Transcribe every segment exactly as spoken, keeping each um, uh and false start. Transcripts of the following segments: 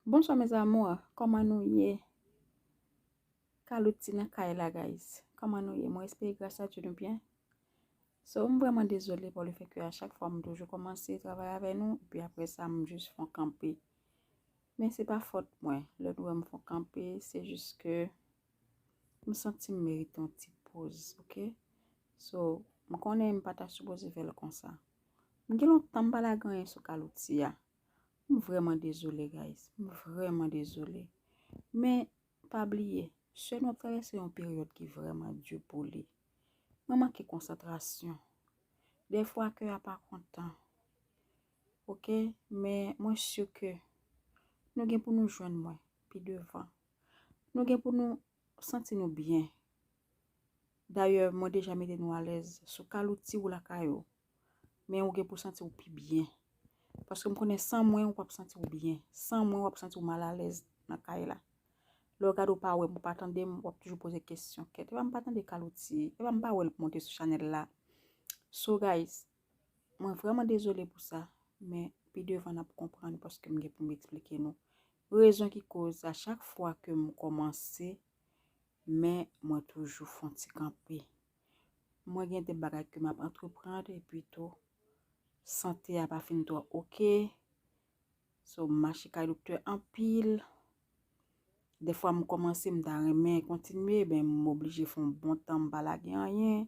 Bonsoir mes amours, kòman nou ye? Kalouti nan kay la, guys. Kòman nou ye? Mwen espere gras a Dye nou byen. So, m vrèman dezole pou le fè ke a chak fwa m toujou kòmanse travay avè nou, epi apre sa, m jis fè yon kanpe. Men se pa fòt mwen. Lè nou wè m fè yon kanpe, se jis ke m santi m merite yon ti poz, oke? So, m konnen m pa ta sipoze fè l konsa. M gen lontan m pa lage anyen sou Kalouti a. M vrèman dezole, guys. M vrèman dezole. Men, pa bliye, sè nou ap travèse yon peryòd ki vrèman di pou li. Mwen manke konsantrasyon. Dèfwa kè a pa kontan. Oke? Men mwen si ke nou gen pou nou jwenn mwen pi devan. Nou gen pou nou santi nou byen. Dayè, mwen deja mete nou alèz sou Kalouti ou lakay ou. Men ou gen pou santi w pi byen. Paske m konnen san mwen, ou p ap santi w byen. San mwen, w ap santi w malalèz nan kay la. Lè w gade w pa wè m, ou pa tande m, w ap toujou poze kesyon. Kèt, epa m pa tande Kalouti, epa m pa wè l monte sou chanèl la. So, guys, mwen vrèman dezole pou sa, men pi devan n ap konprann paske m gen pou m eksplike nou rezon ki koz a chak fwa ke m kòmanse, men mwen toujou fè yon ti kanpe. Mwen gen de bagay ke m ap antreprann epi tou, sante a pa fin twò oke. So, m mache kay doktè anpil. Dèfwa m kòmanse, m ta renmen kontinye, ben m oblije fè yon bon tan m pa lage anyen.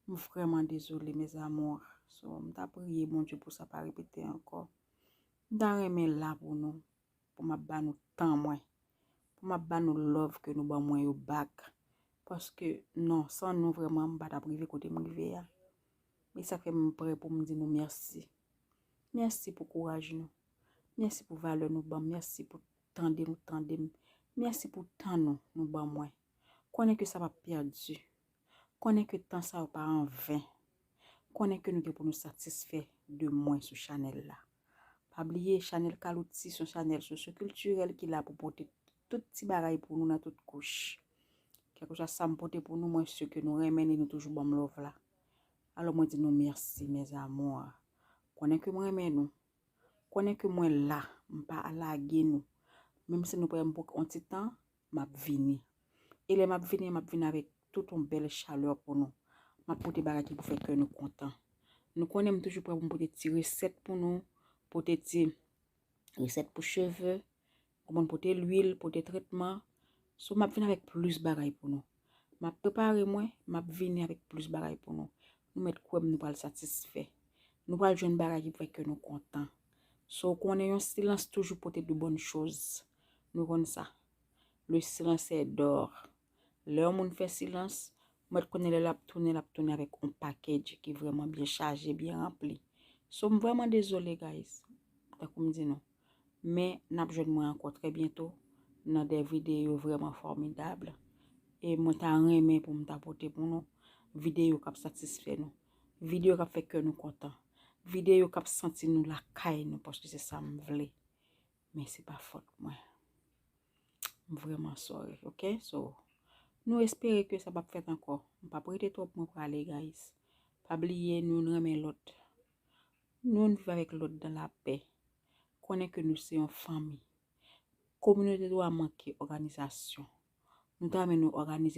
M vrèman dezole, mes amours. So, m ta priye Bondye pou sa pa repete ankò. M ta renmen la pou nou, pou m ap ba nou tan mwen, pou m ap ba nou love ke nou ban mwen yo back. Paske, non, san nou vrèman, m pa t ap rive kote m rive a. E sa fè m prè pou m di nou mèsi. Mèsi pou kouraj nou. Mèsi pou valè nou ban m. Mèsi pou tande nou tande m. Mèsi pou tan nou nou ban mwen. Konnen ke sa p ap pèdi. Konnen ke tan sa yo pa anven. Konnen ke nou gen pou nou satisfè de mwen sou chanèl la. Pa bliye, chanèl Kalouti se yon chanèl sosyokiltirèl ki la pou pote tout ti bagay pou nou nan tout kouch. Kèlkeswa sa m pote pou nou, mwen si ke nou renmen li, nou toujou ban m love la. Alò, mwen di nou mèsi, mes amours. Konnen ke m renmen nou. Konnen ke mwen la, m pa lage nou. Menm si nou prè m pou yon ti tan, m ap vini. E lè m ap vini, m ap vini avèk tout yon bèl chalè pou nou. M ap pote bagay ki pou fè kè nou kontan. Nou konnen m toujou prè pou m pote ti resèt pou nou, pote ti resèt pou cheve, konprann, pote lwil, pote tretman. So, m ap vin avèk plis bagay pou nou. M ap prepare mwen, m ap vini avèk plis bagay pou nou. Nou mèt kwè m, nou pral satisfè. Nou pral jwenn bagay ki pou fè kè nou kontan. So, ou konnen yon silans toujou pote de bonnes choses. Nou konn sa. Le silence est d'or. Lè yon moun fè silans, ou mèt konnen lè l ap tounen, l ap tounen avèk yon package ki vrèman byen chaje, byen ranpli. So, m vrèman dezole, guys, tankou m di nou. Men, n ap jwenn mwen ankò trè byento nan de videyo vrèman fòmidab. E mwen ta renmen pou m ta pote pou nou videyo k ap satisfè nou. Videyo k ap fè kè nou kontan. Videyo k ap santi nou lakay nou, paske se sa m vle. Men se pa fòt mwen. M vrèman sorry, oke? So, nou espere ke sa p ap fèt ankò. M p ap rete twòp, mwen prale, guys. Pa bliye, nou youn renmen lòt. Nou youn viv avèk lòt dan lapè. Konnen ke nou se yon fanmi. Kominote nou a manke òganizasyon. Nou ta renmen nou òganize